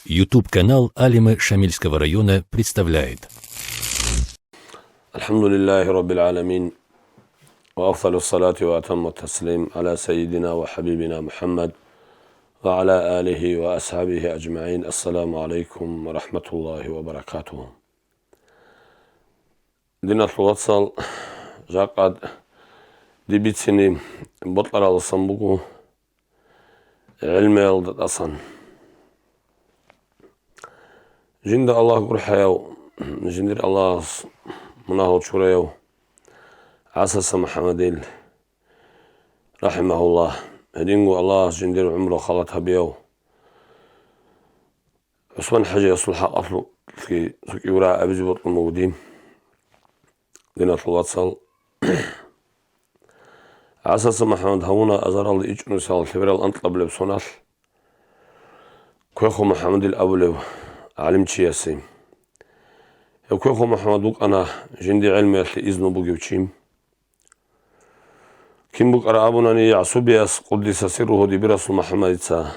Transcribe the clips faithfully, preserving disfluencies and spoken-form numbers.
YouTube-канал Алимы Шамильского района представляет. الحمد لله رب العالمين، وأفضل الصلاة وأتم التسليم على سيدنا وحبيبنا محمد وعلى آله وأصحابه أجمعين. السلام عليكم ورحمة الله وبركاته. Диналъул вацал, жакъа дие бицине бокьаралдасан буго гӀелмуялда тӀасан. Жинда Аллагь гурхӀаяв, жиндир Аллагьас мунагьал чураяв ГӀасаса МухӀаммадил, рахӀимагьуллагь, гьединго Аллагьас жиндир гӀумру халат гьабияв ГӀусман-хӀажиясул хӀакъалъулъги цо кӀиго рагӀи абизе бокьун буго дие, диналъул вацал. ГӀасаса МухӀаммад гьавуна азаралда ичӀнусал лъеберал анкьабилеб соналъ Квехо МухӀаммадил абулев гӀалимчиясе. Гьев Квехо МухӀаммад вукӀана жинди гӀелмуялъе изну бугев чи. Кин букӀара абунани, ГӀасубияс, къуддиса сирругьу, дибирасул МухӀаммадица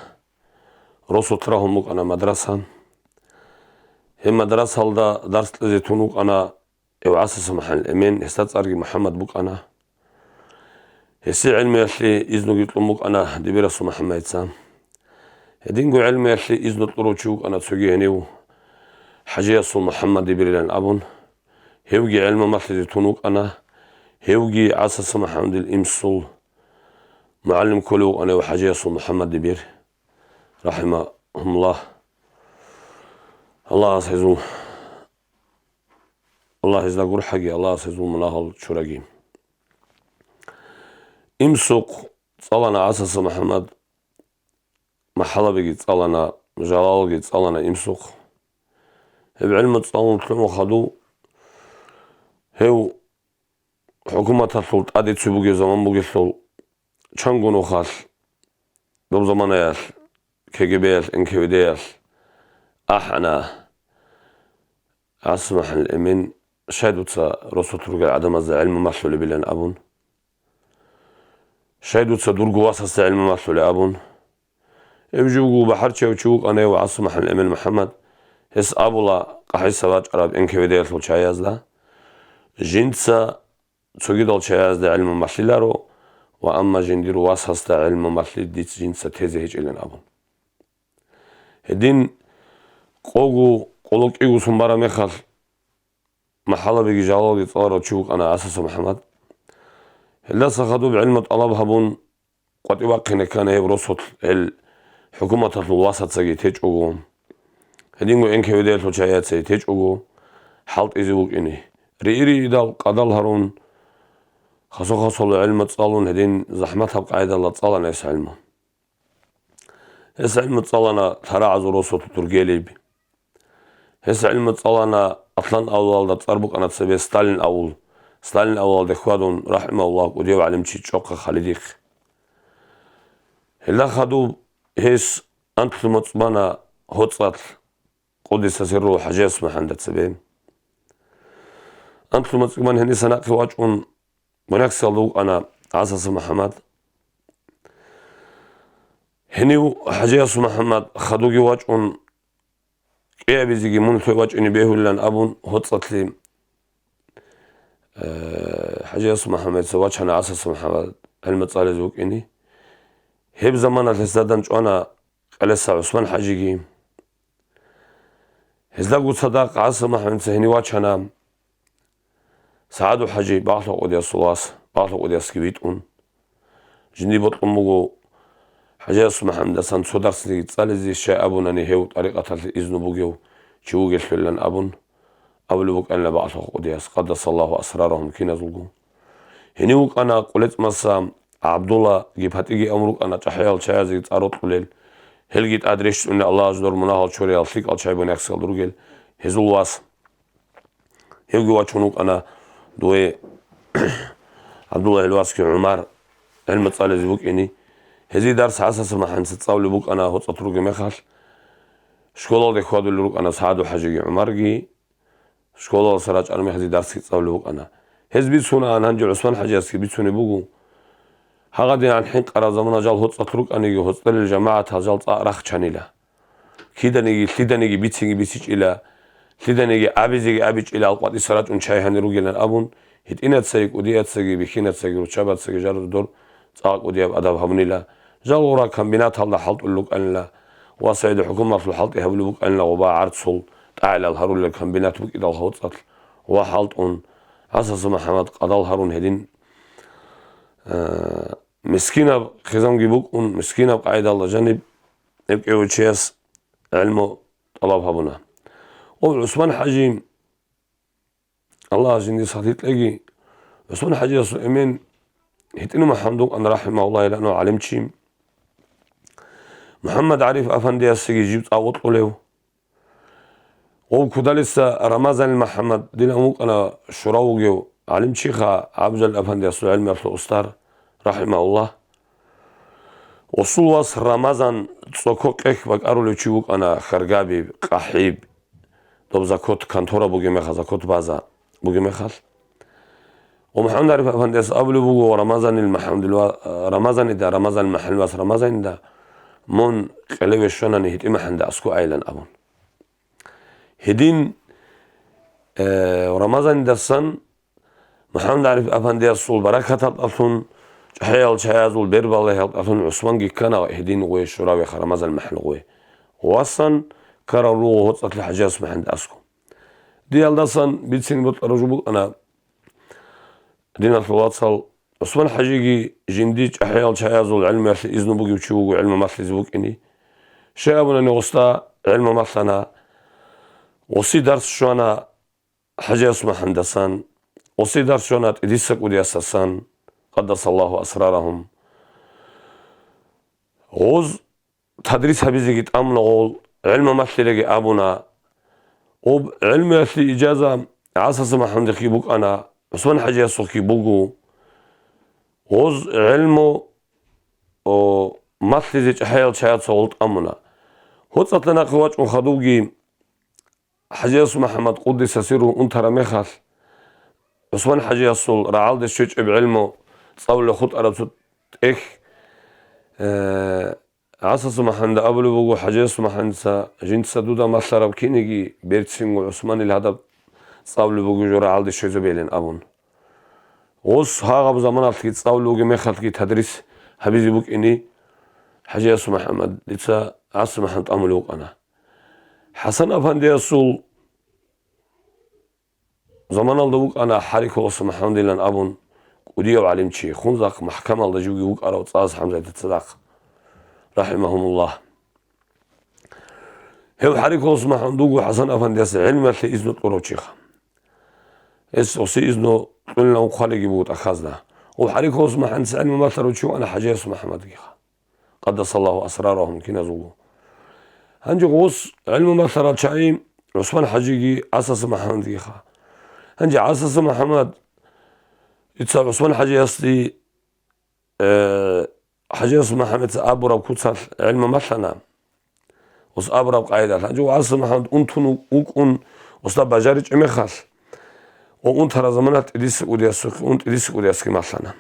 росулъ рагьун букӀана мадраса. Гьеб мадрасалда дарс кьезе тун вукӀана гьев ГӀасаса МухӀаммадил эмен, гьесда цӀарги МухӀаммад букӀана. Гьесие гӀелмуялъе изнуги кьун букӀана дибирасул МухӀаммадица. Гьединго гӀелмуялъе изну кьурав чи вукӀана цоги гьенив, ХӀажиясул МухӀаммад дибирилан абун. Гьевги гӀелму малъизе тун вукӀана, гьевги ГӀасаса МухӀаммадил имсул мугӀалим кколев вукӀана гьев ХӀажиясул МухӀаммад дибир, рахӀимагьумуллагь. Аллагьас гьезул, Аллагь гьезда гурхӀаги, Аллагьас гьезул мунагьал чураги. Имсухъ цӀалана ГӀасаса МухӀаммад, МахӀалабиги цӀалана, Жалалги цӀалана имсухъ. Гьеб гӀелму цӀалун лъугӀун хадув, гьев хӀукуматалъул тӀаде цо бугеб заман бугелъул, чанго нухалъ, доб заманаялъ, КГБ-ялъ, НКВД-ялъ ахӀана ГӀасаса МухӀаммадил эмен, щай дуца росулъ ругел гӀадамазда гӀелму малъулебилан абун. Щай дуца дурго васасда гӀелму малъулеб абун. Гьев живго бахӀарчияв чи вукӀана гьев ГӀасаса МухӀаммадил эмен МухӀаммад. Гьес абула къахӀиса бачӀараб НКВД-ялъул чагӀазда: «Жинца цогидал чагӀазда гӀелму малъиларо, ва амма жиндир васасда гӀелму малъи дица жинца тезе гьечӀилан», — абун. Гьедин къого, къоло кӀиго сон бараб мехалъ, МахӀалабиги Жалалги цӀаларав чи вукӀана ГӀасаса МухӀаммад. Гьелдаса хадуб гӀелму тӀалаб гьабун, къватӀив вахъине ккана гьев росулъ, гьел хӀукуматалъул васацаги течӀого, гьединго НКВД-ялъул чагӀацаги течӀого, хӀалтӀизе вукӀине. Рири-ридал къадал гьарун, хасо-хасоло гӀелму цӀалун, гьедин захӀматаб къайдалда цӀалана гьес гӀелму. Гьес гӀелму цӀалана лъарагӀазул росулъ Тургелиби. Гьес гӀелму цӀалана Атлан авлалда, цӀар букӀана цебе Сталин авул. Сталин авлалде хьвадун, рахӀимагьуллагь, кӀудияв гӀалимчи ЧӀохъа Халидихъ. Гьелда хадуб гьес анлъго моцӀ бана ГьоцӀалъ, къуддиса сирругьу, ХӀажияс МухӀаммадида цебе. Анлъго моцӀ бан гьениса нахъе вачӀун, Буняхсиялда вукӀана ГӀасаса МухӀаммад. Гьенив ХӀажияс МухӀаммад хадуги вачӀун, кӀиабизеги мун лъугӀи вачӀине бегьулилан абун, ГьоцӀалъе, э, ХӀажияс МухӀаммадица вачана ГӀасаса МухӀаммад гӀелму цӀализе вукӀине. Гьеб заманалъ гьесда данчӀвана Къелеса ГӀусман-хӀажиги. Гьездаго цадахъ ГӀасаса МухӀаммадица гьенив вачана СагӀаду-хӀажи, Балъа-Къудиясул вас, Балъа-Къудиясги витӀун. Жиндир бокьун буго ХӀажияс МухӀаммадасан цо дарсги цӀализе, щай абунани гьев тӀарикъаталъе изну бугев чи вугелъулилан абун, абулеб букӀанила Балъа-Къудияс, къаддасаллагьу асрарагьум киназулго. Гьенив вукӀана КъолецӀмаса ГӀабдуллагьги ПатӀиги абун рукӀана, чӀахӀиял чагӀазеги цӀар рокьулел. Гьелги тӀад рещтӀуна, Аллагьас жидер мунагьал чураял лъикӀал чагӀи Буняхсиялда ругел, гьезул вас. Гьевги вачун вукӀана дуе ГӀабдуллагьил васги ГӀумар, гӀелму цӀализе вукӀине. Гьезие дарс ГӀасаса МухӀаммадица цӀалулеб букӀана ГьоцӀалъ ругеб мехалъ. Школалде хьвадулел рукӀана СагӀаду-хӀажиги ГӀумарги. Школалдаса рачӀараб мехалъ гьезие дарсги цӀалулеб букӀана. Гьез бицунаан, гьанже ГӀусман-хӀажиясги бицунеб буго. Гьагъадинан хӀинкъараб замана жал ГьоцӀалъ рукӀаниги, гьоцӀалъул жамагӀатал жал цӀакъ рахчанила. киданиги, лъиданиги бицинги бицичӀила, лъиданиги абизеги абичӀила, алкъватӀиса рачӀун чай гьанир ругилан абун, гьитӀинацаги, кӀудияцаги, бихьинацаги, руччабацаги, жар-дор цӀакъ кӀудияб адаб гьабунила. Жал гъура комбинаталда хӀалтӀулел рукӀанила ва СагӀиду ХӀукуматалъул хӀалтӀи гьабулеб букӀанила гъоба гӀарцул тӀагӀилал гьарулел комбинат букӀидал гьоцӀалъ ва хӀалтӀун, ГӀасаса МухӀаммад къадал гьарун гьедин, э, мискинаб хизамги букӀун, мискинаб къагӀидалда жаниб гьеб кӀеве чияс гӀилму тӀалаб гьабуна. Ва ГӀусман-хӀажи, Аллагьас жиндир сахлъи кьеги, ГӀусман-хӀажиясул эмен ГьитӀину МухӀаммад вукӀана, рахӀимагьуллагь, гьанив гӀалимчи, МухӀаммад ГӀариф-афандиясеги жив цӀакъ вокьулев. Гъов кудалиса Рамазанил МухӀаммад дилан вукӀана, щурав вугев гӀалимчиха, ГӀабдулжалил-афандиясул гӀилмуялъул устар, рахӀимагьуллагь. Гъосул вас Рамазан цӀоко къехь бакӀарулев чи вукӀана, хьаргабиб, къахӀиб, доб закот контора бугеб мехалъ, закот база бугеб мехалъ. Ва МухӀаммад ГӀариф-афандияс абулеб буго, Рамазанил МухӀаммадил ва-, Рамазанида, Рамазанил МухӀаммадил вас Рамазанида мун къелеве щванани ГьитӀи МухӀаммадида аскӀовайилан абун. Гьедин, э, Рамазанидасан МухӀаммад ГӀариф-афандиясул баракаталдалъун, чӀахӀиял чаязул бербалагьалдалъун ГӀусманги ккана гьедин гъое, щуравеха, Рамазанил МухӀаммадил гъое. Васан ккарал руго гьоцӀалъе ХӀажияс МухӀаммадида аскӀов. Диялдасан бицин бокьараб жо букӀана, диналъул вацал, ГӀусман-хӀажиги жиндир чӀахӀиял чаязул гӀилмуялъе изну бугев чи вуго гӀилму малъизе букӀине. Щай абунани, гъосда гӀилму малъана, гъосе дарс щвана ХӀажияс МухӀаммадасан, гъосе дарс щвана ТӀидиса кӀудиясасан, къаддасаллагьу асрарагьум. Гъоз тадрис гьабизеги тӀамуна, гъол гӀилму малъилаги абуна. Гъоб гӀилмуялъе ижаза ГӀасаса МухӀаммадихъги букӀана, ГӀусман-хӀажиясухъги буго. Гъоз гӀилму, о, малъизе чӀахӀиял чаяца гъол тӀамуна. ГьоцӀалъа нахъе вачӀун хадубги, ХӀажияс МухӀаммад, къуддиса сирругьу, унтараб мехалъ, ГӀусман-хӀажиясул рагӀалде щвечӀеб гӀилму цӀалулел хутӀараб цо тӀехь, э, ГӀасаса МухӀаммада абулеб буго ХӀажияс МухӀаммадица, жинца дуда малъараб кинеги берцинго ГӀусманил гьадаб цӀалулеб буго жо рагӀалде щвезабейилан абун. Гъос гьагъаб заманалъги цӀалулев вугеб мехалъги тадрис гьабизе букӀине ХӀажияс МухӀаммад, дица ГӀасаса МухӀаммад тӀамулев вукӀана. ХӀасан-афандиясул заманалда вукӀана ХӀарикулас МухӀаммадилан абун кӀудияв гӀалимчи, Хунзахъ махкамалда живги вукӀарав ЦӀалас ХӀамзатица цадахъ, рахӀимагьумуллагь. Гьев ХӀарикулас МухӀаммад вуго ХӀасан-афандияс гӀилмуялъе изну кьурав чиха. Гьес гъосе изну кьунилан хъвалиги буго тӀахьазда. Гъов ХӀарикулас МухӀаммадица гӀилму малъарав чи вукӀана ХӀажияс МухӀаммадгиха, къаддасаллагьу асрарагьум киназулго. Гьанже гъос гӀилму малъарал чагӀи ГӀусман-хӀажиги ГӀасаса МухӀаммадгиха. Гьанже ГӀасаса МухӀаммад, дица ГӀусман-хӀажиясде, э, ХӀажияс МухӀаммадица абураб куцалъ гӀилму малъана. Гъос абураб къайдалъ. Гьанже ГӀасаса МухӀаммад унтун вукӀун, гъосда бажаричӀеб мехалъ, ва унтараб заманалъ ТӀидиса кӀудиясухъе ун, ТӀидиса кӀудиясги малъана.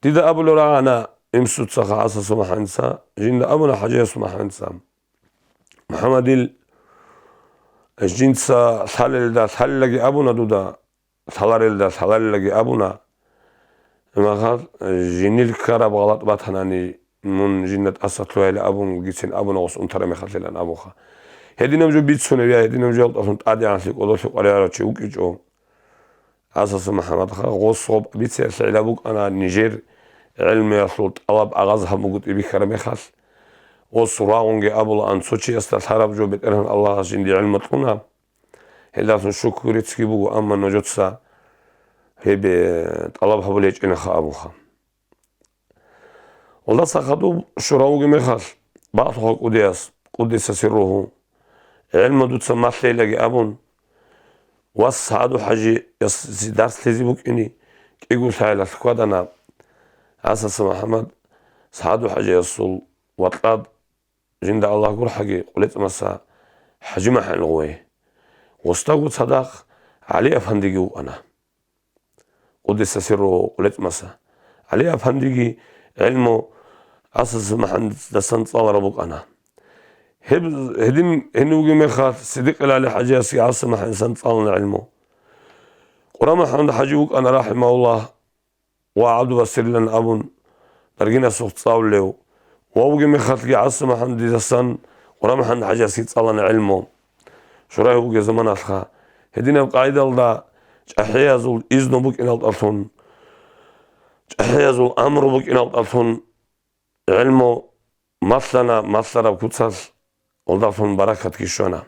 Дида абулеб рагӀана инсуца, ГӀасаса МухӀаммадица, жинда абуна ХӀажияс МухӀаммадица. МухӀаммадил жинца лъалелда лъалелаги абуна дуда, лъаларелда лъаларелаги абуна. Магьар, жинил ккараб гъалатӀ батанани, мун жинда тӀаса лъугьайилан абунгицин абуна гъос унтараб мехалъилан абуха. Гьединаб жо бицунеб я, гьединаб жоялдалъун тӀадегӀанлъи кӀодолъи къваригӀарав чи вукӀинчӀо. ГӀасаса МухӀаммадха гъос гъоб бицеялъе гӀилла букӀана нижер гӀилмуялъул тӀалаб агъаз гьаб бугутӀи бихьараб мехалъ. Гъос рагъунги абулаан, цо чиясда лъараб жо БетӀергьан Аллагьас жинде гӀилму кьуна. Гьелдалъун шукру реццги буго, амма нужеца гьеб, э, тӀалаб гьабулеб гьечӀинаха абуха. Гъолдаса хадуб щурав вугеб мехалъ, балъуха кӀудияс, къуддиса сирругьу, гӀилму дуца малъейилаги абун, вас СагӀаду ХӀажиясе дарс лъезе букӀине кӀиго лъагӀалалъ хьвадана. ГӀасаса МухӀаммад СагӀаду ХӀажиясул вакьад, жинда Аллагь гурхӀаги, КъулецӀамаса ХӀажимахӀал гъой. Гъосдаго цадахъ ГӀали-афандиги вукӀана. Къуддиса сирругьу, КъулецӀамаса ГӀали-афандиги гӀилму ГӀасаса МухӀаммадидасан цӀаларав букӀана. Гьеб, гьедин гьенив вугеб мехалъ, Сиддикъил ГӀали ХӀажиясги ГӀасимахӀанидасан цӀалана гӀилму. Къурамахмад ХӀажи вукӀана, рахӀимагьуллагь, ва ГӀабдубасирилан абун, Даргинасухъ цӀалулев, ва вугеб мехалъги ГӀасимахӀанидасан Къурамахмад ХӀажиясги цӀалана гӀилму. Шурай вугеб заманалъха, гьединаб къагӀидалда чӀахӀиязул изну букӀиналдалъун, чӀахӀиязул амру букӀиналдалъун гӀилму малъана, малъараб куцалъ гьелдалъун баракатги щвана.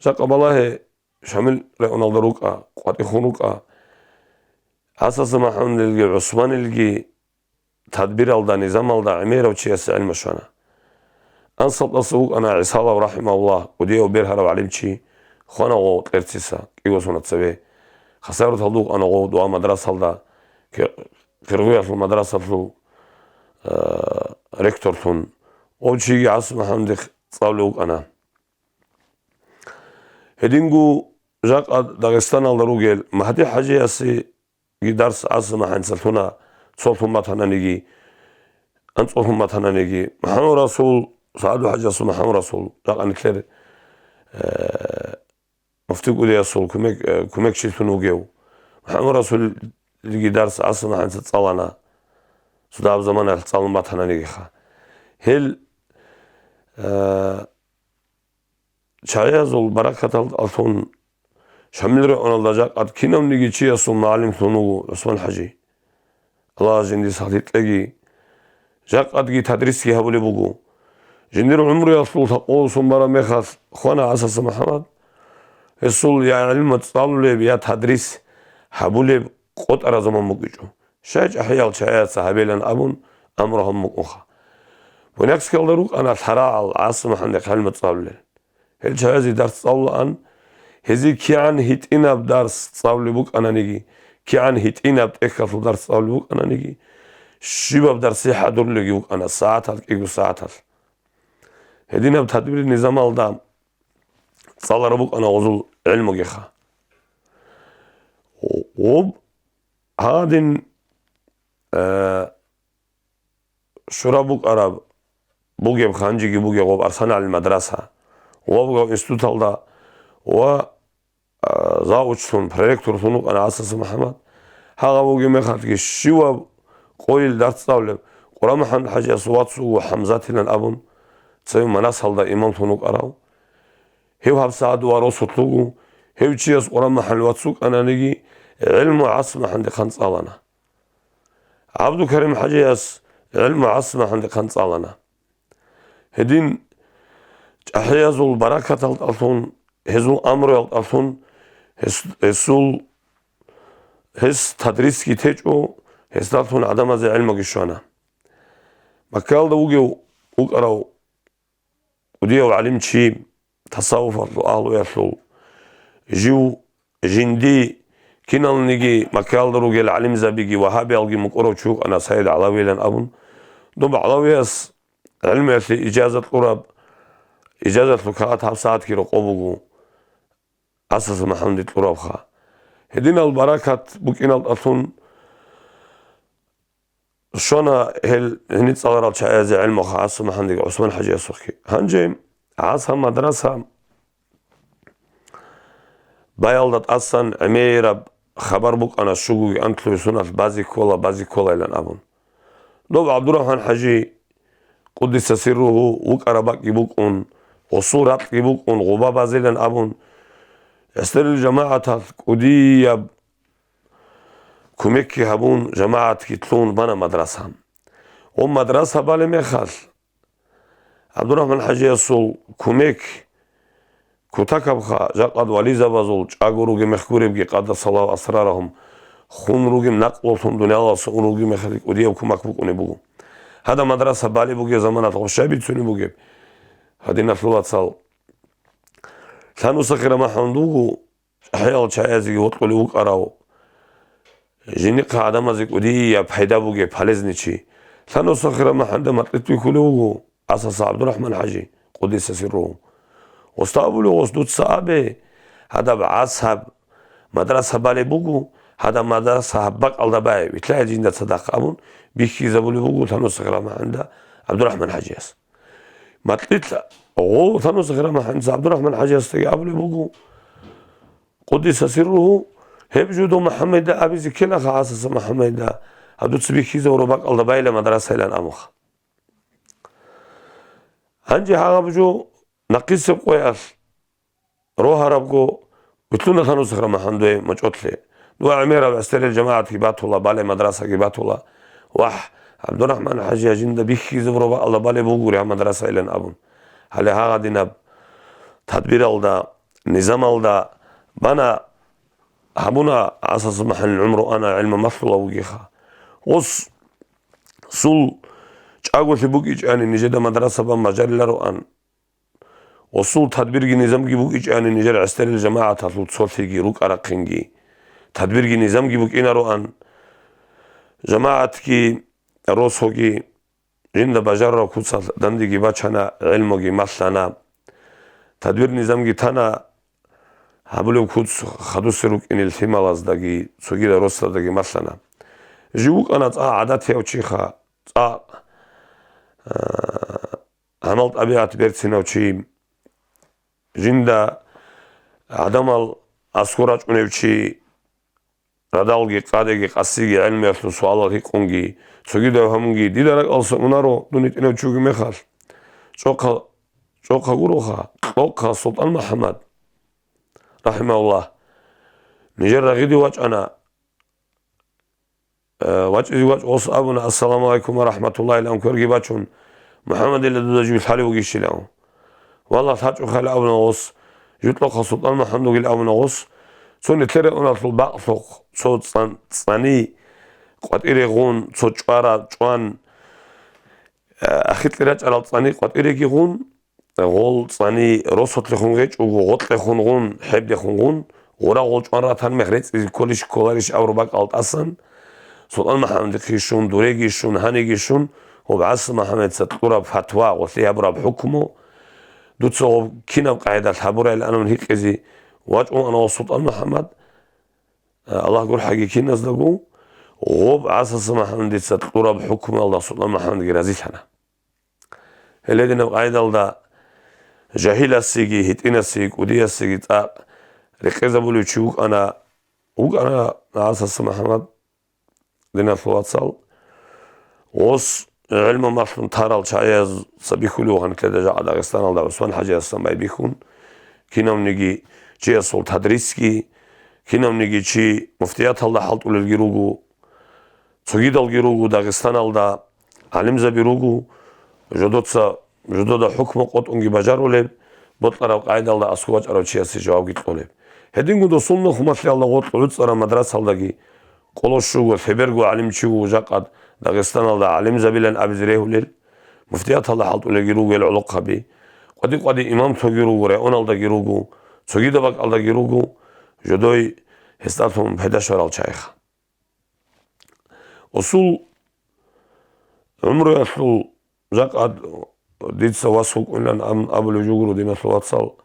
Жакъа балагье, Шамил районалда рукӀа, къватӀихун рукӀа, ГӀасимахӀанидилги ГӀусманилги тадбиралда, низамалда гӀемерав чиясе гӀилму щвана. Ансалтаса вукӀана ГӀисалав, рахӀимагьуллагь, кӀудияв бергьарав гӀалимчи, хвана гъов Кьерциса, кӀиго соналда цебе. Хасавюрталда вукӀана гъов дова мадрасалда, Кир-, Киргъиялъул мадрасалъул, э, ректорлъун. Гъов чиги ГӀасимахӀанидихъ цӀалулев вукӀана. Гьединго жакъа Дагъистаналда ругел Магьди ХӀажиясеги дарс ГӀасимахӀаница лъуна, цолъун батананиги, анцӀолъун батананиги. МухӀаммад Расул, СагӀаду ХӀажиясул МухӀаммад Расул, жакъа нилъер, э, муфти кӀудиясул кумек-, э, кумекчилъун вугев. МухӀаммад Расулги дарс ГӀасимахӀаница цӀалана, цо дагьаб заманаялъ цӀалун батананигиха. Гьел, э, чагӀиязул баракаталдалъун Шамил районалда жакъа кинавниги чиясул мугӀалимлъун вуго ГӀусман ХӀажи. Аллагьас жиндир сахлъи кьеги, жакъадги тадрисги гьабулеб буго. Жиндир гӀумруялъул лъабкъоялдасан бараб мехалъ хвана ГӀасимахӀанид. Гьесул я гӀилму цӀалулеб, я тадрис гьабулеб къотӀараб заман букӀинчӀо. Щай чӀахӀиял чагӀияца гьабилан абун, амру гьабун букӀунха. Буйнакскиялда рукӀана лъарагӀал ГӀасимахӀанидихъ гӀилму цӀалулел. Гьел чагӀазе дарс цӀалулаан, гьезие кигӀан гьитӀинаб дарс цӀалулеб букӀананиги, кигӀан гьитӀинаб тӀехьалъул дарс цӀалулеб букӀананиги, щибаб дарсе хӀадурлъиги букӀана сагӀаталъ, кӀиго сагӀаталъ. Гьединаб тадбир-низамалда цӀалараб букӀана гъозул гӀилмугиха. Гъоб гьадин, э, щураб букӀараб бугеб, ханжиги бугеб гъоб АрсанагӀалил мадраса, ва бугеб институталда ва, а, завучлъун, проректорлъун вукӀана ГӀасимахӀанид. Гьагъав вугеб мехалъги щивав къойил дарс цӀалулеб, КъурамахӀанид ХӀажияс вац вуго ХӀамзатилан абун, цеве Манасалда имамлъун вукӀарав. Гьев гьабсагӀат ва росулъ вуго, гьев чияс КъурамахӀанид вац вукӀананиги, гӀилму ГӀасимахӀанидихъан цӀалана. ГӀабдулкарим ХӀажияс гӀилму ГӀасимахӀанидихъан цӀалана. Гьедин чӀахӀиязул баракаталдалъун, гьезул амруялдалъун, гьес-, гьесул, гьес тадрисги течӀо, гьесдалъун гӀадамазе гӀилмуги щвана. Маккаялда вугев вукӀарав кӀудияв гӀалимчи, тасаввуфалъул агьлуялъул, жив жинди киналниги Маккаялда ругел гӀалимзабиги вагьабиялги мукӀурав чи вукӀана Сайид ГӀалавилан абун. Доб ГӀалавияс гӀилмуялъе ижазат кьураб, ижазатлъул кагъат гьабсагӀатги рокъоб буго, ГӀасимахӀанидихъ кьурабха. Гьединал баракат букӀиналдалъун щвана гьел гьениб цӀаларал чагӀазе гӀилму ГӀасимахӀанидихъ ГӀусман ХӀажиясухъги. Гьанже ГӀаса мадраса баялда тӀасан гӀемераб хабар букӀана, щугоги анлъго соналъ базе ккола, базе кколайилан абун. Дов ГӀабдурахӀман ХӀажи, къуддиса сирругьу, вукӀараб бакӀги букӀун, гъосул ракьги букӀун, гъуба базилан абун, гӀесдерил жамагӀаталъ кӀудияб кумекги гьабун, жамагӀатги лъун бана мадраса. Ва мадраса балеб мехалъ, ГӀабдурахӀман ХӀажиясул кумек кутакабха, жакъад вализабазул чӀаго ругеб мехгуребги, къаддасаллагьу асрарагьум, хун ругеб, накълулъун дуниялалдаса ун ругеб мехалъги кӀудияб кумек букӀунеб буго. Гьадаб мадраса балеб бугеб заманалъ гъоб щай бицунеб бугеб? Гьадиналъул вацал, лъан-нусахъе рамахӀун вуго, чӀахӀиял чагӀазеги вокьулев вукӀарав, жиндихъа гӀадамазе кӀудияб пайда бугеб, полезный чи. Лъан-нусахъе рамахӀунда макьилъ бихьулев вуго ГӀасаса ГӀабдурахӀман ХӀажи, къуддиса сирругьу. Гъосда абулев гъос: «Дуца абе, гьадаб ГӀасаб мадраса балеб буго, гьадаб мадраса гьаб бакӀалда бай, вилълъайин жинда цадахъ», — абун, бихьизабулеб буго лъан-нусахъе рамахӀунда ГӀабдурахӀман ХӀажияс. Макьилъ гъов Лъанусахира МухӀаммад ГӀабдурахӀман ХӀажиясдаги абулеб буго, къуддиса сирругьу, гьеб жо дов МухӀаммадида абизе ккелаха, ГӀасаса МухӀаммадида, гьаб дуца бихьизавураб бакӀалда байила мадрасайилан абуха. Гьанже гьагъаб жо нахъисеб къоялъ рогьарабго, вилълъуна Лъанусахира МухӀаммад дуе мочӀолъе. Дуа гӀемераб гӀестерил жамагӀатги батула, бале мадрасаги батула. ВахӀ, ГӀабдурахӀман ХӀажия жинда бихьизабураб бакӀалда балеб бугури гьаб мадрасайилан абун. Гьале гьагъадинаб тадбиралда, низамалда бана гьабуна, ГӀасаса МухӀаммадил гӀумру ана, гӀелму малъула вугеха. Гъос сул чӀаголъи букӀичӀани нижеда мадраса бан бажарилароан. Гъосул тадбирги низамги букӀичӀани нижер гӀестерил жамагӀаталъул цолъиги рукӀа-рахъинги, тадбирги низамги букӀинароан. ЖамагӀатги, росоги жинда бажарураб куцалъ дандеги бачана, гӀелмуги малъана. Тадбир низамги тана, гьабулеб куц хадусел рукӀинел лъималаздаги цогидал росаздаги малъана. Жив вукӀана цӀакъ гӀадатияв чиха, цӀакъ, а, гьамал-тӀабигӀат берцинав чи, жинда гӀадамал аскӀор рачӀунев чи, радалги, къадеги, къасиги, гӀелмуялъул суалал гьикъунги, цогидав гьамунги, дида ракӀалдаса унаро дун гьитӀинав чи вугеб мехалъ, чӀохъа-, чӀохъа гуроха, кьохъа СултӀан МухӀаммад, рахӀимагьуллагь, нижер рагъиде вачӀана. Э, вачӀизе вачӀ гъос абуна: «Ассаламу гӀалайкум ва рахӀматуллагь», — илан кверги бачун, «МухӀаммадилла, дуда жив лъалев вугищилан?» «Валлагь, лъачӀухъайилан», — абуна гъос, «жутлохъа СултӀан МухӀаммад вугилан», — абуна гъос. Цо нилъер районалъул бакълъухъ цо цӀан-, цӀани къватӀире гъун, цо чӀвара чӀван, э, ахикье рачӀарал цӀани къватӀиреги гъун, гъол цӀани росулъехун гъечӀого, гъоркьехун гъун, хӀебдехун гъун, гъура гъол чӀван ратан мех рецӀизе кколищ кколарищ абураб бакӀал тӀасан, СултӀан МухӀаммадихъе щун, дуреги щун, гьаниги щун, гъоб ГӀаса МухӀаммадица кьураб фатва, гъолъие гьабураб хӀукму, дуца гъоб кинаб къагӀидалъ гьабурайилан абун гьикъизе вачӀун ана гъов СултӀан МухӀаммад, Аллагь гурхӀаги киназдаго, гъоб ГӀасаса МухӀаммадица кьураб хӀукмуялда СултӀан МухӀаммадги разилъана. Гьеле динаб къайдалда жагьиласеги, гьитӀинасеги, кӀудиясеги цӀакъ рекъезабулев чи вукӀана, вукӀана ГӀасаса МухӀаммад, диналъул вацал. Гъос гӀелму малъун тарал чагӀияз цо бихьулев вугьан нилъеда жакъа Дагъистаналда ГӀусман ХӀажиясдасан байбихьун, кинавниги чиясул тадрисги, кинавниги чи муфтияталда хӀалтӀулелги руго, цогидалги руго, Дагъистаналда гӀалимзаби руго, жодоца, жодода хӀукму къотӀунги бажарулеб, бокьараб къайдалда аскӀов вачӀарав чиясе жавабги кьолеб. Гьединго досул нухмалъиялда гъоркь гӀуцӀараб мадрасалдаги къоло щуго, лъеберго гӀалимчи вуго жакъа Дагъистаналда гӀалимзабилан абизе регьулел, муфтияталда хӀалтӀулелги руго гьел гӀолохъаби, къвади-къвади имамлъуги руго, районалдаги руго, цогидаб бакӀалдаги руго, жодой гьесдалъун пайда щварал чагӀиха. Гъосул гӀумруялъул жакъа дица вас вукӀунилан ам-, абулев жо гуро, диналъул вацал,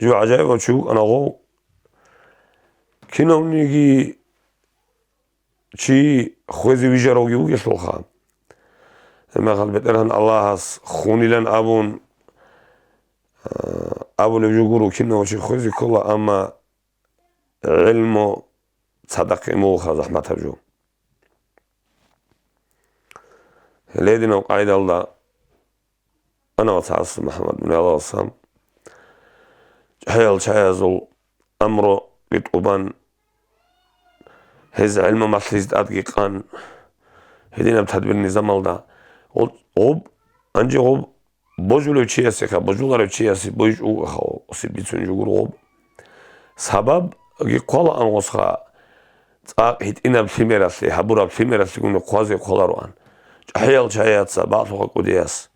жив гӀажаибав чи вукӀана гъов. Кинавниги чи хвезе вижаравги вугелъулха. Гьебмехалъ БетӀергьан Аллагьас хунилан абун, а, абулев жо гуро, кинав чи хвезе ккола, амма гӀелму цадахъ гьемулха захӀматаб жо. Гьеле динаб къайдалда ана вацас МухӀаммад бин Аллагьасам чӀахӀиял чагӀазул амру ритӀубан, гьез гӀелму малъизе тӀадги къан, гьединаб тадбир-низамалда гъоб, гъоб, гьанже гъоб божулев чиясеха, божуларев чиясе бойчӀого хал, осе бицун жугур гъоб. Сабабги хъвалаан гъосха, цӀакъ гьитӀинаб лъимералъе, гьабураб лъимералъе гуни хъвазе хъвалароан. ЧӀахӀиял чагӀияца бакълъуха кӀудияс.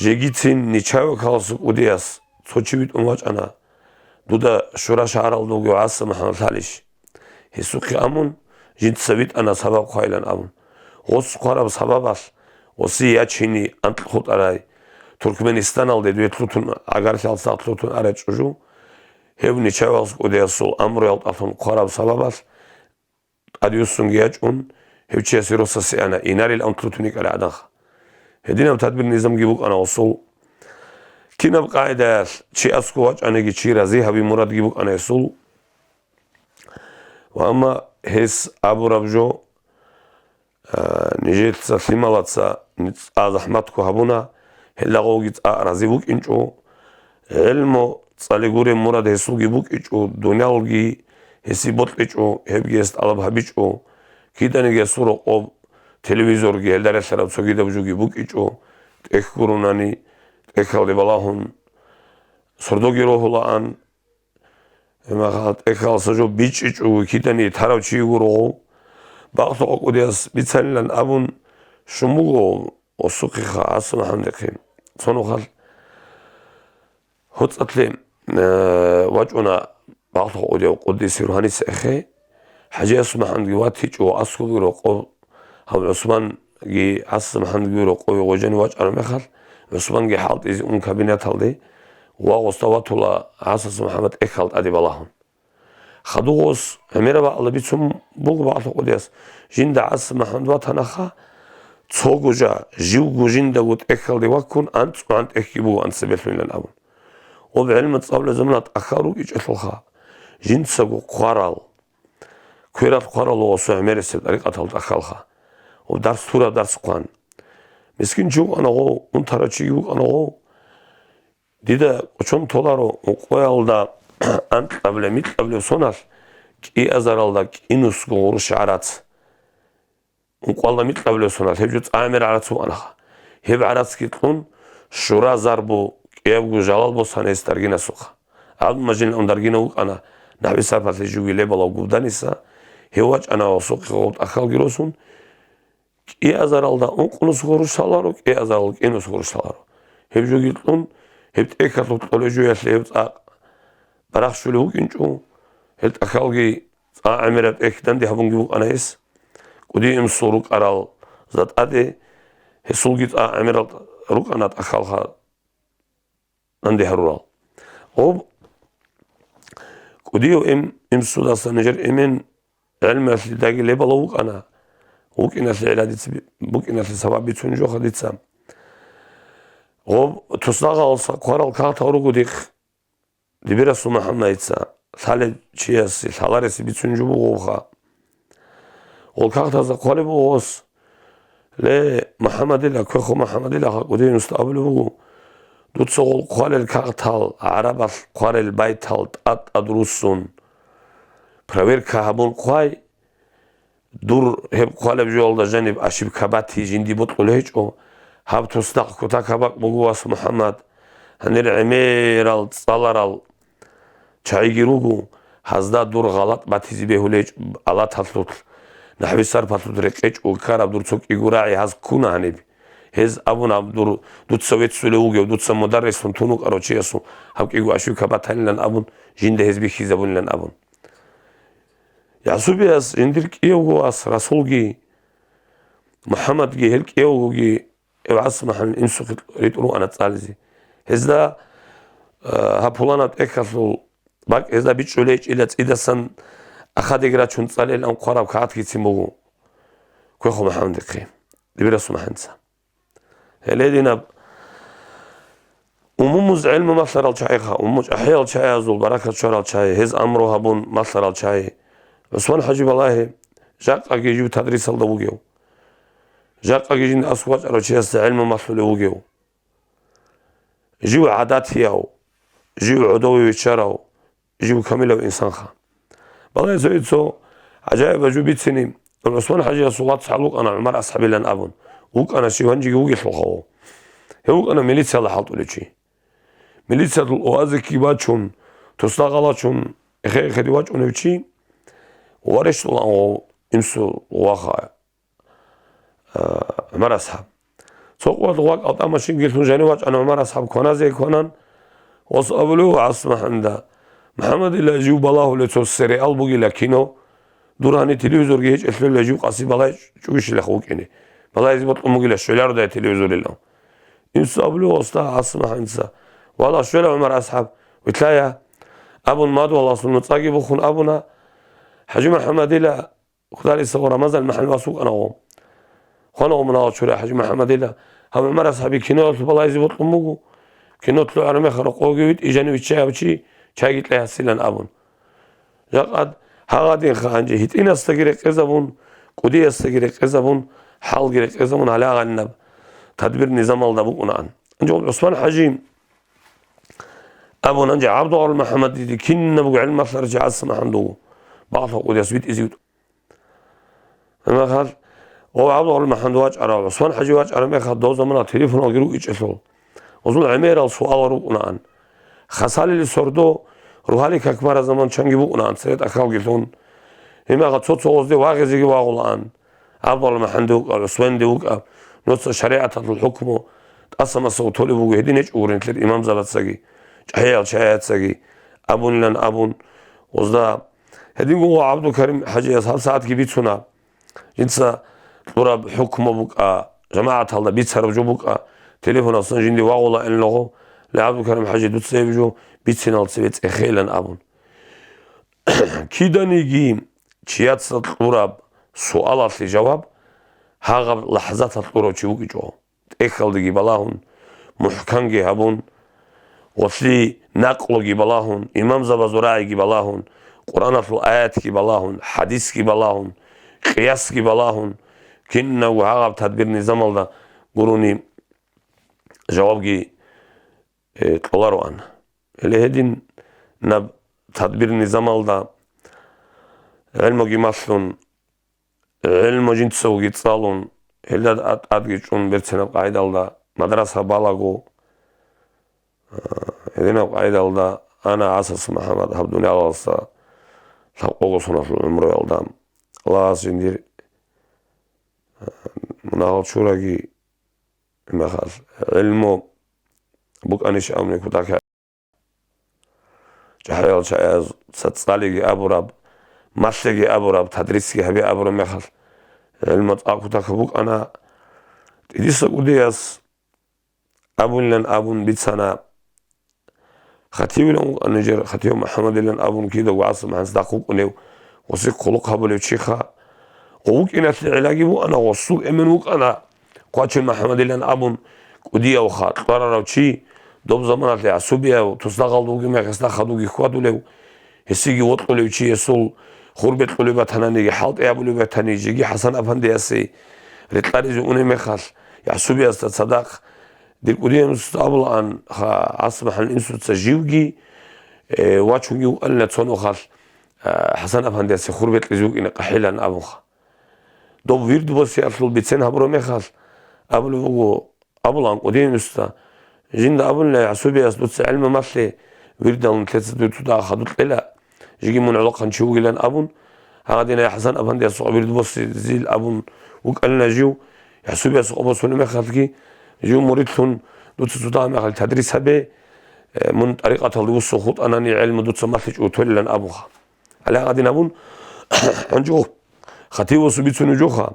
Жегицин нечаевакаласа кӀудияс цо чи витӀун вачӀана, дуда Шура шагьаралда вугев ГӀаса МухӀаммад лъалищ? Гьесухъе амун, жинца витӀана сабаб хъвайилан абун. Гъос хъвараб сабабалъ, гъоси ячине анкь хутӀарай, Туркменистаналде дуе лъутун, гӀагарлъи гьалсагъат лъутун арай чӀужу, гьев нечаевас кӀудиясул амруялдалъун хъвараб сабабалъ, тӀадвуссунги ячӀун, гьев чиясе росасе ана, инарил анкь лъутун йикӀарай гӀаданха. Гьединаб тадбир-низамги букӀана гъосул. Кинаб къагӀидаялъ чи аскӀов вачӀаниги чи рази гьави мурадги букӀана гьесул. Ва амма гьес абураб жо, а, нижеца лъималаца цӀа захӀматго гьабуна, гьелдагъовги цӀа рази вукӀинчӀо, гӀелму цӀали гуреб мурад гьесулги букӀичӀо, дуниялги гьесие бокьичӀо, гьебги гьес тӀалаб гьабичӀо, киданиги гьесул рокъоб телевизорги гьелда релълъараб цогидаб жоги букӀичӀо, тӀехь гурунани, тӀехьалде балагьун, сордоги рогьулаан, гьебмехалъ тӀехьалса жо бичӀчӀичӀого кидани тарав чи вуго рогъов, бакълъухъа кӀудияс бицанилан абун щун буго, осухъеха, ГӀасан МухӀамадихъе. Цо нухалъ гьоцӀалъе, э, вачӀуна бакълъухъа кӀудияв къуддиса рухӀаниса эхе, ХӀажи ГӀасан МухӀамадги ватичӀо ва аскӀобги рокъов, гьав ГӀусманги, ГӀасан МухӀамадги рокъове гъожани вачӀараб мехалъ, ГӀусманги хӀалтӀизе ун кабинеталде, ва гъосда ватула ГӀасан МухӀамад тӀехьал тӀаде балагьун. Хадув гъос гӀемераб гӀакълу бицун буго бакълъухъа кӀудияс, жинда ГӀасан МухӀамад ватанаха, цого жа, живго жиндаго тӀехьалде ваккун анцӀгогӀан тӀехьги буго анцӀабилъунилан абун. Гъоб гӀелму цӀалулел замана тӀахьал рукӀичӀелъулха, жинцаго хъварал, кверал хъварал гъосул гӀемерисеб тӀарикъатал тӀахьалха, гъоб дарс лъураб дарс хъван. Мискин чи вукӀана гъов, унтарав чиги вукӀана гъов, Дида кӀочон толаро ункъоялда анкьабилеб-микьабилеб соналъ кӀиазаралда кӀинусго гъурущ гӀарац. Ункъоялда микьабилеб соналъ гьеб жо цӀа гӀемер гӀарац вукӀанаха. Гьеб гӀарацги кьун, щура зарбу кӀиябго жалал босана гьес даргинасухъа. ГӀабдулмажидил ун даргинав вукӀана, нахӀви сарпалъе живги лебалав Губданиса, гьев вачӀана ва сохъе гъоб тӀахьалги росун, кӀиазаралда ункънус гъурущ лъаларо, кӀиазаралда кӀинус гъурущ лъаларо. Гьеб жоги кьун, гьеб тӀехьалъул кьолеб жоялъе гьев цӀакъ барахщулев вукӀинчӀо, гьел тӀахьалги цӀа гӀемераб тӀехь данде гьабунги букӀана гьес. КӀудияв инсул рукӀарал затӀаде, гьесулги цӀа гӀемерал рукӀана тӀахьалха данде гьарурал. Гъоб кӀудияв ин-, инсудаса нижер эмен гӀелмалъе дагилебала вукӀана, вукӀиналъе гӀела дица би-, букӀиналъе сабаб бицун жоха дица. Гъоб туснагъалса хъварал кагътал руго дихъ, дибирасул МухӀаммадица, лъалеб чиясе, лъаларесе бицун жо бугоха. Гъол кагътазда хъвалеб буго гъос, ле, МухӀаммадила, квехо МухӀаммадила, ха кӀудияв инсуда абулеб буго, дуца гъол хъвалел кагътал, гӀарабалъ хъварел байтал тӀад-тӀад руссун, проверка гьабун хъвай, дур гьеб хъвалеб жоялда жаниб ошибка бати жинди бокьулеб гьечӀо, гьаб туснахъ кутакаб бакӀ буго, вас МухӀаммад, гьанир гӀемерал цӀаларал чагӀиги руго, гьазда дур гъалатӀ батизе бегьулеб гьечӀо, алаталъулъ, нахӀви сарпалъулъ рекъечӀого ккараб дур цо кӀиго рагӀи гьаз ккуна гьаниб. Гьез абуна, дур, дуца веццулев вугев, дуца мударрислъун тун вукӀарав чиясул гьаб кӀиго ошибка батанилан абун, жинда гьез бихьизабунилан абун. ЯгӀсубияс жиндир кӀиявго вас Расулги, МухӀаммадги, гьел кӀиявгоги ГӀасан МухӀаммад инсухъе ритӀун руана цӀализе. Гьезда, э, гьаб пуланаб тӀехьалъул бакӀ гьезда бичӀчӀулеб гьечӀила цӀидасан ахадеги рачун цӀалейилан хъвараб кагътгицин буго квехо МухӀаммадихъе, дибирасул МухӀаммадица. Гьеле динаб умумуз гӀелму малъарал чагӀиха, умуму чӀахӀиял чагӀиязул баракат щварал чагӀи, гьез амру гьабун малъарал чагӀи. ГӀусман ХӀажи балагье, жакъаги жив тадрисалда вугев, жакъаги жинда аскӀов вачӀарав чиясда гӀелму малъулев вугев, жив гӀадатияв, жив гӀодове виччарав, жив камилав инсанха. Балагье цоги цо гӀажаибаб жо бицине, ГӀусман ХӀажиясул вацгӀал вукӀана ГӀумар асхӀабилан абун. ВукӀана чи, гьанжеги вугелъулха гьев. Гьев вукӀана милициялда хӀалтӀулев чи. Милициялъул уазикки бачун, тусда гъалачун, эхе-эхеде вачӀунев чи, ва рещтӀулаан гъов инсул ваха. А, ГӀумар асхӀаб. Цо къоялъ вакӀал тӀамашинги лъун жанив вачӀана ГӀумар асхӀаб кваназе кванан, гъос абулев ГӀасан МухӀаммада, МухӀаммадила жив балагьулев цо сериал бугила кино, дур гьаниб телевизорги гьечӀелъулила жив къаси балай чӀугищилаха вукӀине. Балайзе бокьун бугила щвелародая телевизорилан. Инсу абулев гъосда ГӀасан МухӀаммадица, вала щвела ГӀумар асхӀаб, вилълъая, абун мадугьаласул нуцӀаги бухун абуна, ХӀажи МухӀаммадила Худалиса ва Рамазан МухӀаммад вас вукӀана гъо. Хвана гъо мунагьал чурай ХӀажи МухӀаммадила. Гьаб ГӀумар асхӀаби киноялъул балайзе бокьун буго. Кино лъугӀараб мехалъ рокъовги витӀи жанив виччаяб чи чайги кьей гьасилан абун. Жакъад гьагъадинха гьанже гьитӀинасдаги рекъезабун, кӀудиясдаги рекъезабун, хӀалги рекъезабун гьалагъанинаб тадбир-низамалда букӀунаан. Гьанже ГӀусман-хӀажи абун, гьанже ГӀабдугъарул МухӀаммадиде кинабго гӀелмалъарав чи ГӀасимахӀмад вуго, багълъун кӀудияс витӀизе витӀун. Гьеб мехалъ, гъов ГӀабдугъарул МухӀаммад вачӀарав, ГӀусман-хӀажи вачӀараб мехалъ, дов замана телефоналги ругичӀелъул, гъозул гӀемерал суалал рукӀунаан. Хасалили сордо, рогьалил как бараб заман чанги букӀунаан, цере тӀахьалги лъун. Гьеб мехалъ цо-цо гъозде вагъизеги вагъулаан. ГӀабдугъарул МухӀаммадиде вукӀа, ГӀусманде вукӀа, нуца шаригӀаталъул хӀукму тӀаса-масаго толеб буго, гьедин гьечӀо гурин нилъер имамзабацаги, чӀахӀиял чагӀияцаги абунилан абун, гъозда гьединго ГӀабдулкарим-хӀажияс гьабсагӀатги бицуна, жинца кьураб хӀукму букӀа, жамагӀаталда бицараб жо букӀа, телефоналдасан жинде вагъулаан лагъо, ле, ГӀабдулкарим-хӀажи, дуца гьеб жо бициналде цебе цӀехейилан абун. Киданиги чияца кьураб суалалъе жаваб гьагъаб лахӀзаталъ кьурав чи вукӀичӀо, тӀехьалдеги балагьун, мухӀканги гьабун, гъолъие накълуги балагьун, имамзабазул рагӀиги балагьун, Къуръаналъул аятги балагьун, хӀадисги балагьун, къиясги балагьун, кинабго гьагъаб тадбир-низамалда гурони жавабги, э, кьолароан. Гьеле гьединаб тадбир-низамалда гӀелмуги малъун, гӀелму жинцавги цӀалун, гьелда тӀад-, тӀадги чӀун берцинаб къагӀидалда мадраса балаго, а, гьединаб къагӀидалда ана ГӀасас МухӀаммад гьаб дуниялалдаса лъабкъого соналъул гӀумруялда. Аллагьас жиндир, а, мунагьал чураги, гьеб мехалъ гӀелму букӀанищ абуни кутакаб. ЧӀахӀиял чагӀияз цацӀцӀалиги абураб, малъиги абураб, тадрисги гьаби абураб мехалъ, гӀелму цӀакъ кутакаб букӀана. ТӀидаса кӀудияс абунилан абун бицана, хативилан вукӀана нижер, хатив МухӀаммадилан абун кидаго гӀасамахӀанс дагъ вукӀунев, гъосие хъулухъ гьабулев чиха. Гъов вукӀиналъе гӀиллаги буана, гъосул эмен вукӀана Хъвачил МухӀаммадилан абун кӀудиявха, кьварарав чи, доб заманалъе гӀасубияв, тусдагъалда вугеб мехалъ гьесда хадуги хьвадулев, гьесиги вокьулев чи, гьесул хурбекьулеб батананиги, хӀалтӀи гьабулеб батани, жеги ХӀасан-апандиясе рекъаризе унеб мехалъ, гӀасубиясда цадахъ дир кӀудияв абулаан, ха, ГӀасамахӀан инсуца живги, э, вачунги вукӀанила цо нухалъ, э, ХӀасан-апандиясе хурбекьизе вукӀине къахӀилан абунха. Доб вирд босиялъул бицен гьабураб мехалъ, абулеб буго, абулаан кӀудиявиста, жинда абунила, гӀасубияс дуца гӀелму малъе, вирдал нилъеца дур цо дагьа хадуб кьела, жеги мун гӀолохъанчи вугилан абун, гьагъадинай ХӀасан-апандиясухъ вирд босизил абун вукӀанила жив, гӀасубиясухъ босулеб мехалъги, жив муридлъун дуца цо дагьа мехалъ тадрис гьабе, э, мун тӀарикъаталда вуссун хутӀанани гӀелму дуца малъичӀого толилан абунха. Гьале гьадин абун, гьанже хатив васу бицунев жоха,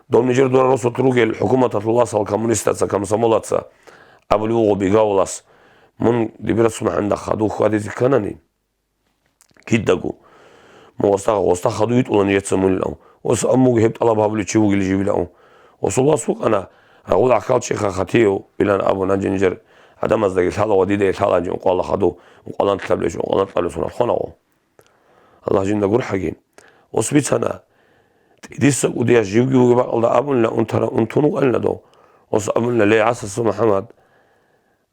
дов нижер дора росулъ ругел хӀукуматалъул васал коммунистаца, комсомолаца абулев вуго Бегавулас, мун дибирас махӀанда хадув хьвадизе кканани, кидаго, мун гъоста, гъоста хадув витӀула нижеца мунилав. Ос аммуги гьеб тӀалаб гьабулев чи вугилищ живилав. Осул вас вукӀана, рагъул гӀахьал чиха хатив билан абун, гьанже нижер гӀадамаздаги лъала ва дидаги лъала гьанже ункъвала хадув, ункъвалан лъабилев чи, ункъвалан кьабилев сунал хванагъо. Аллагь жинда гурхӀаги. Ос бицана, тӀидаса кӀудияс живги вугеб бакӀалда абунила унтара, унтун вукӀанила дов. Ос абунила, ле, ГӀасаса МухӀаммад,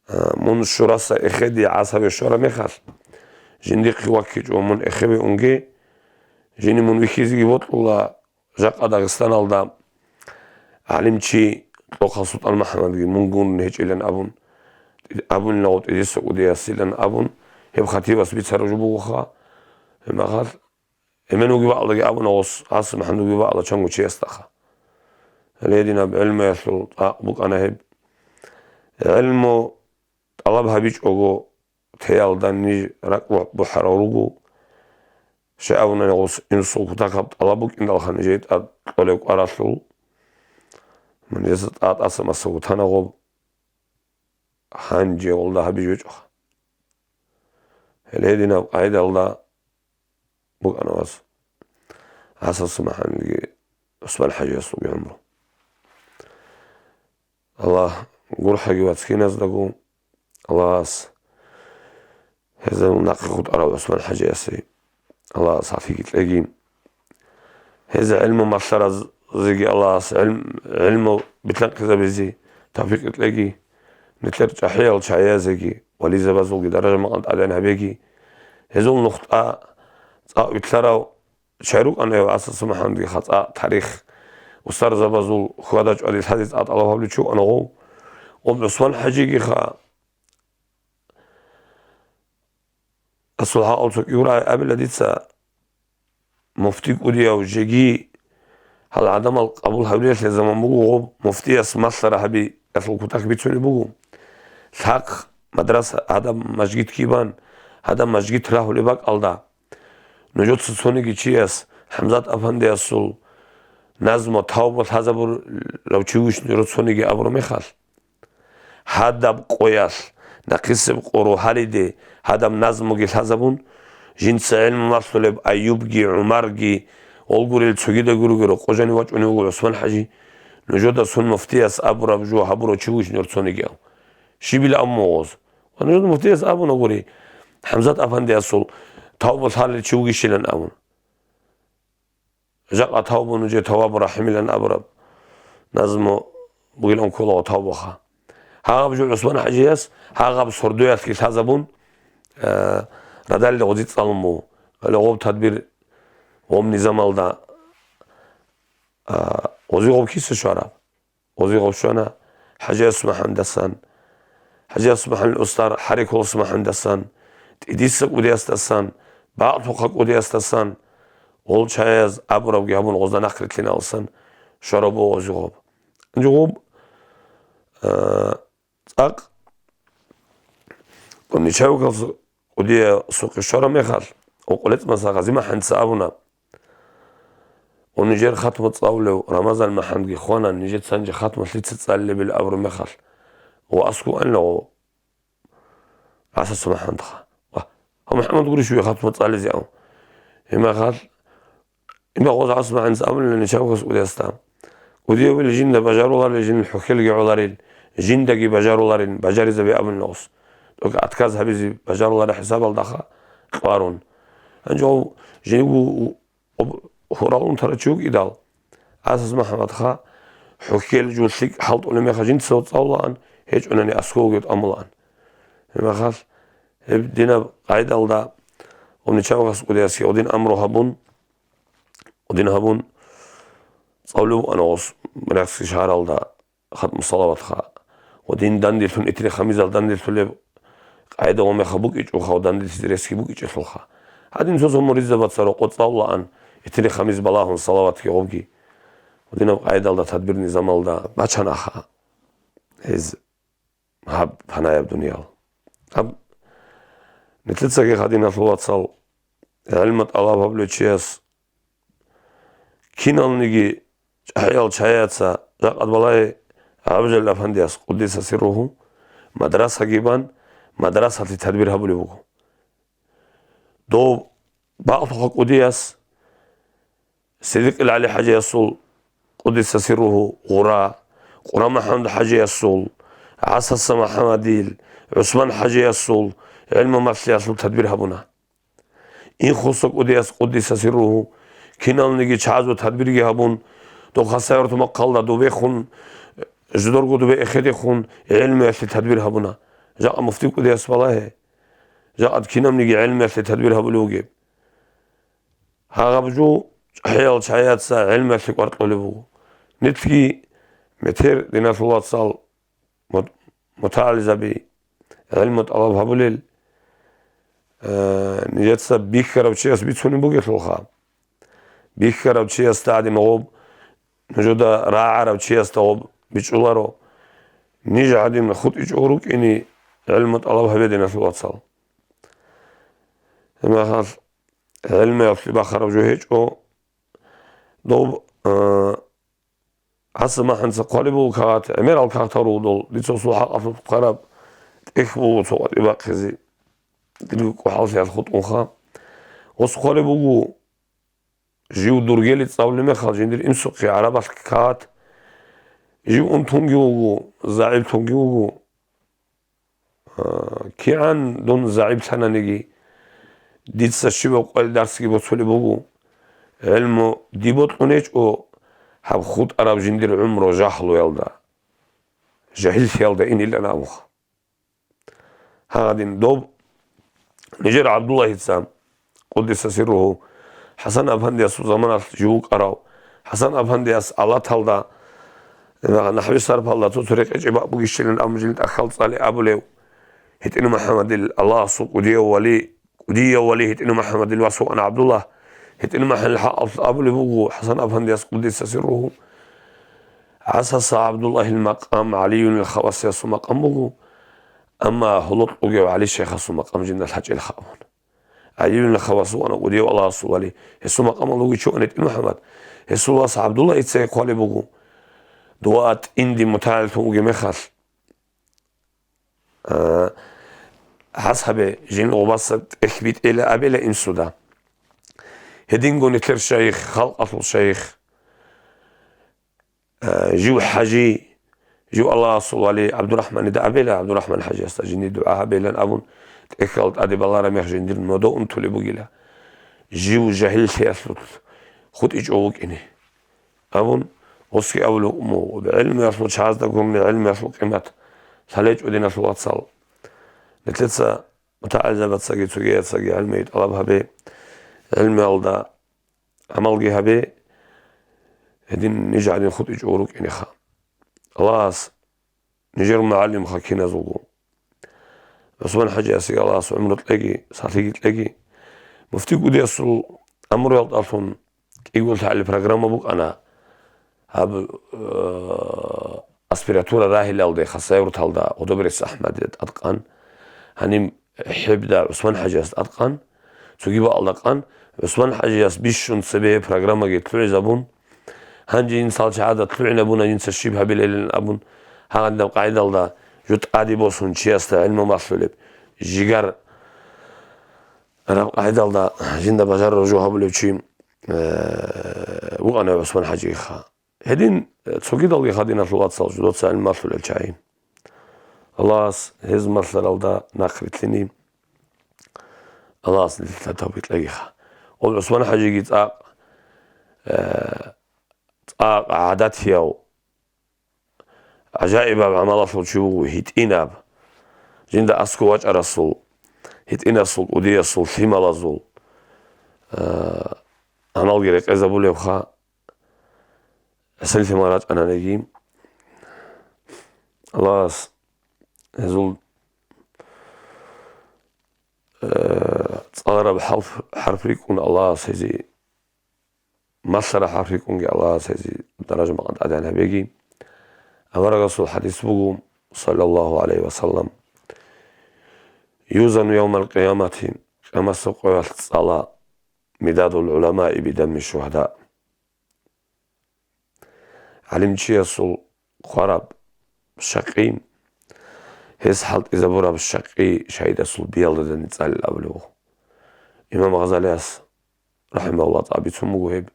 а, мун щураса эхеде гӀасабе щвараб мехалъ, жиндихъе ваккичӀо мун эхебе унге, жини мун вихьизеги бокьула, жакъа Дагъистаналда гӀалимчи Кьохъал СултӀан МухӀаммадги мун гун гьечӀилан абун, абунила гъов тӀидаса кӀудиясилан абун, гьеб хативас бицараб жо бугоха, гьеб мехалъ, эмен вугеб бакӀалдаги абуна гъос, ГӀаса МухӀаммад вугеб бакӀалда чанго чиясдаха. Гьеле гьединаб гӀелмуялъул тӀакъ букӀана гьеб. ГӀелму тӀалаб гьабичӀого, теялда ниж ракӀ бухӀарал руго. Щай абунани гъос инсул кутакаб тӀалаб букӀиндалха нижее тӀад кьолеб кӀваралъул. Нижеца тӀа-, тӀаса-масаго тана гъоб. Гьанже гъолда гьабизе гьечӀоха. Гьеле гьединаб къагӀидалда букӀана вас ГӀасаса МухӀаммадги ГӀусман-хӀажиясулги гӀумру. Аллагь гурхӀаги вацкиназдаго, Аллагьас гьезул нахъе хутӀарав ГӀусман-хӀажиясе Аллагьас гьалъиги кьеги. Гьез гӀелму малъаразеги Аллагьас гӀелм-, гӀелму битӀараб кьезабизе тавфикъ кьеги, нилъер чӀахӀиял чагӀазеги, вализабазулги даража-макъам тӀадегӀан гьабеги, гьезул нухда цӀакъ вилълъарав чагӀи рукӀана гьев ГӀасас МухӀаммадги, цӀакъ тарих, устарзабазул хьвада-чӀвади лъазе цӀакъ тӀалаб гьабулев чи вукӀана гъов. Гъоб ГӀусман-хӀажигиха Расул хӀакъал цо кӀиго рагӀи абила дица, муфти кӀудияв жеги гьал гӀадамал къабул гьавриялъе заман буго гъоб, муфтияс малъара гьабиялъул кутакалъ бицунеб буго. Лъахъ мадраса, гьадаб мажгитги бан, гьадаб мажгит рагьулеб бакӀалда, нужеца цониги чияс ХӀамзат афандиясул назму тавба лъазабурав чи вугищ нужер цониги абураб мехалъ, гьадаб къоялъ нахъисеб къо рогьалиде гьадаб назмуги лъазабун, жинца гӀелму малъулеб Аюбги, ГӀумарги, гъолгурел цогидаги ругел къо жанив вачӀунев вуго ГӀусман-хӀажи, нужеда цун муфтияс абураб жо гьабурав чи вугищ нужер цониги ав. Щибил абун буго гъоз? Ва нужеда муфтияс абуна гури, ХӀамзат афандиясул тавба лъалел чи вугищилан абун. Жакъа тавбу нужее тавабу рахӀимилан абураб назму бугилан ккола тавбуха. Гьагъаб жо ГӀусман-хӀажияс гьагъаб сордоялъги лъазабун, э, радалде гъози цӀалун буго. Гьале гъоб тадбир гъоб низамалда, э, гъози гъоб киса щвараб? Гъози гъоб щвана ХӀажияс МухӀаммадасан, ХӀажияс МухӀаммадил устар ХӀарикулас МухӀаммадасан, ТӀидиса кӀудиясдасан, Бакълъухъа кӀудиясдасан, гъол чагӀаз абурабги гьабун гъозда нахърилълъиналдасан щвараб буго гъози гъоб. Гьанже гъоб, а, цӀакъ Гъоб Нечаевкалъ кӀудиясухъе щвараб мехалъ, Къокъолецмаса ГъазимахӀанца абуна: «О, нижер хатму цӀалулев РамазанмахӀамадги хвана, нижеца гьанже хатму лъица цӀалилебали абураб мехалъ, ва аскӀов анила гъо ГӀасас МухӀамадха. Ва гьав МухӀамад гурищ ве хатму цӀализе ав?» Гьеб мехалъ Имам ГӀасас МухӀамадас абунила Нечаевкалъ кӀудиясда: «КӀудияв вугел жинда бажаруларел жинил хӀухьелги гӀоларел, жиндаги бажаруларин, бажаризабе», — абунила гъос. ТӀокӀ отказ гьабизе бажарулареб хӀисабалдаха кьварун. Гьанже гъов жиндирго гъоб гьурал унтарав чи вукӀидал, ГӀасас МухӀамадха хӀухьел жо лъикӀ хӀалтӀулеб мехалъ жинца цӀалулаан, гьечӀони аскӀов вугев тӀамулаан. Гьеб мехалъ гьеб динаб къайдалда гъоб Нечаевкалъ кӀудиясги гъодин амру гьабун, Гъодин гьабун, цӀалулев вукӀана гъос Муряхъский шагьаралда хатму салаватха. Гъодин данделъун, итни-хамизал данделъулеб къайда ва мехалъ букӀичӀоха ва данделъизе ресги букӀичӀелъулха. Гьадин цо-цо муридзабаца рокъо цӀалулаан, итни-хамиз балагьун салаватги гъобги. Гъодинаб къайдалда тадбирни замалда бачанаха гьез гьаб панаяб дуниял. Гьаб, нилъецаги гьадиналъул вацал, гӀелму тӀалаб гьабулев чияс киналниги чӀахӀиял чагӀаца, жакъад балагье, ГӀабдул-Жалил афандияс, къуддиса сирругьу, мадрасаги бан, мадрасалъе тадбир гьабулеб буго. Дов Бакълъухъа кӀудияс, Сидикъил ГӀали хӀажиясул, къуддиса сирругьу, гъура, Къура МухӀаммад хӀажиясул, ГӀасаса МухӀаммадил, ГӀусман хӀажиясул гӀелму малъиялъул тадбир гьабуна. Инхоса кӀудияс, къуддиса сирругьу, киналниги чагӀазул тадбирги гьабун, дов Хасавюрт махъалда добехун, жидерго добе эхедехун, гӀелмуялъе тадбир гьабуна. Жакъа муфти кӀудияс балагье, жакъад кинабниги гӀелмуялъе тадбир гьабулев вугеб. Гьагъаб жо чӀахӀиял чагӀаца гӀелмуялъе кӀвар кьолеб буго. Нилъги метер, диналъул вацал, мут-, мутагӀализаби, гӀелму тӀалаб гьабулел, э, нижеца бихьарав чияс бицунеб бугелъулха. Бихьарав чиясда гӀадин гъоб, нужеда рагӀарав чиясда гъоб бичӀчӀуларо. Ниж гӀадин хутӀичӀого рукӀине гӀелму тӀалаб гьабе, диналъул вацал. Гьеб мехалъ гӀелмуялъе бахараб жо гьечӀо. Доб, а, гьаса махӀанца хъвалеб буго кагъат, гӀемерал кагътал руго дол, дица гъосул хӀакъалъулъ хъвараб тӀехь буго цо къватӀибе бахъизе, дирго кӀухӀаллъиялъ хутӀунха. Гъос хъвалеб буго, жив Дургели цӀалулеб мехалъ, жиндир инсухъе гӀарабалъ кагъат, жив унтунги вуго, загӀиплъунги вуго. А, кигӀан дун загӀиплъананиги, дица щибаб къоялъ дарсги боцулеб буго. ГӀилму дие бокьун гьечӀо гьаб хутӀараб жиндир гӀумру жагьлуялда, жагьиллъиялда инилан абуха. Гьагъадин доб нижер ГӀабдуллагьица, къуддиса сирругьу, ХӀасан-афандиясул заманалъ жив вукӀарав, ХӀасан-афандияс Алаталда, нахӀви сарпалда цо-цо рекъечӀеб бакӀ бугищилан абун жил тӀахьал цӀале абулев, гьитӀина МухӀаммадил Аллагьасул кӀудияв вали, кӀудияв вали гьитӀина МухӀаммадил вас вукӀана ГӀабдуллагь. ГьитӀина МухӀаммадил хӀакъалъулъ абулеб буго ХӀасан-афандияс, къуддиса сирругьу, ГӀасаса ГӀабдуллагьил макъам ГӀалиюнил хавасиясул макъам буго, амма гьоло кьугев ГӀали шайхасул макъам жинда лъачӀел хавун. ГӀалиюнил хавас вукӀана кӀудияв Аллагьасул вали, гьесул макъамалда вугев чи вукӀана гьитӀина МухӀаммад. Гьесул вас ГӀабдуллагьица хъвалеб буго, дова тӀинди мутагӀиллъун вугеб мехалъ, а, гьас гьабе, жин гъубаса тӀехь битӀела абела инсуда. Гьединго нилъер шайих, халкъалъул шайих, а, жив хӀажи, жив Аллагьасул вали ГӀабдурахӀманида абела, ГӀабдурахӀман хӀажиясда жиндир дугӀа гьабилан абун, тӀехьал тӀаде балараб мех жиндир нодо унтулеб бугила. Жив жагьиллъиялъулъ хутӀичӀо вукӀине. Абун, гъосги абулеб буго, гӀелмуялъул чагӀазда гурони гӀелмуялъул къимат лъалечӀо, диналъул вацал. Нилъеца мутагӀалимзабацаги цогияцаги гӀелмуе тӀалаб гьабе, гӀелмуялда гӀамалги гьабе, гьедин ниж гӀадин хутӀичӀого рукӀинеха. Аллагьас нижер мугӀалимха киназулго. ГӀусман хӀажиясеги Аллагьас гӀумру кьеги, сахлъиги кьеги. Муфти кӀудиясул амруялдалъун кӀиго лъагӀалил программа букӀана. Гьаб, э, аспирантура рагьилалде Хасавюрталда гьудубрис АхӀмадида тӀадкъан. Гьаниб ХӀебда ГӀусман хӀажияс тӀадкъан, цоги бакӀалда къан, ГӀусман хӀажияс бищун цебе программаги лъугӀизабун, гьанже инсал чагӀазда лъугӀинабуна, инца щиб гьабилелин абун, гьагъадинаб къагӀидалда жо тӀаде босун чиясда гӀилму малъулеб, жигар раб къагӀидалда жинда бажарараб жо гьабулев чи, э, вукӀана ГӀусман хӀажиха. Гьедин, э, цогидалги гьадиналъул вацал жидеца гӀилму малъулел чагӀи. Аллагьас гьез малъаралда нахърилълъини. Аллагьас нилъ тавфикъ кьегиха. Ол ГӀусман хӀажиги цӀакъ, э, цӀакъ гӀадатияв, гӀажаибаб гӀамалалъул чи вуго, гьитӀинаб, жинда аскӀов вачӀарасул, гьитӀинасул, кӀудиясул, лъималазул, э, гӀамалги рекъезабулевха. ГӀисалъимал рачӀананиги, Аллагьас гьезул, э, цӀалараб хӀарф, хӀарф рикӀкӀун Аллагьас гьезие, малъараб хӀарф рикӀкӀунги Аллагьас гьезие даража-макъам тӀадегӀан гьабеги. Аварагасул хӀадис буго, саллаллагьу гӀалайгьи ва саллам: «Юзану явмал къиямати», къиямасеб къоялъ цӀала, «мидадул гӀуламаи бидамми шугьада». ГӀалимчиясул хъвараб щакъи, гьес хӀалтӀизабураб щакъи шагьидасул биялда данде цӀалил абулеб буго. Имам Гъазалияс, рахӀимагьуллагь, цӀакъ бицун буго гьеб,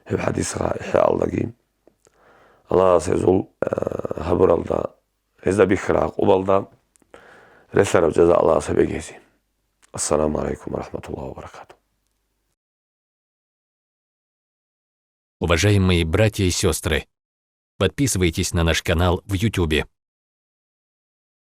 гьеб хӀадисха ИхӀяалдаги. Аллагьас гьезул, э, гьабуралда, гьезда бихьараб гӀакъубалда релълъараб жаза Аллагьас гьабеги гьезие. Ассаламу гӀалайкум ва рахӀматуллагьи ва баракатугь. Уважаемые братья и сестры, подписывайтесь на наш канал в Ютубе.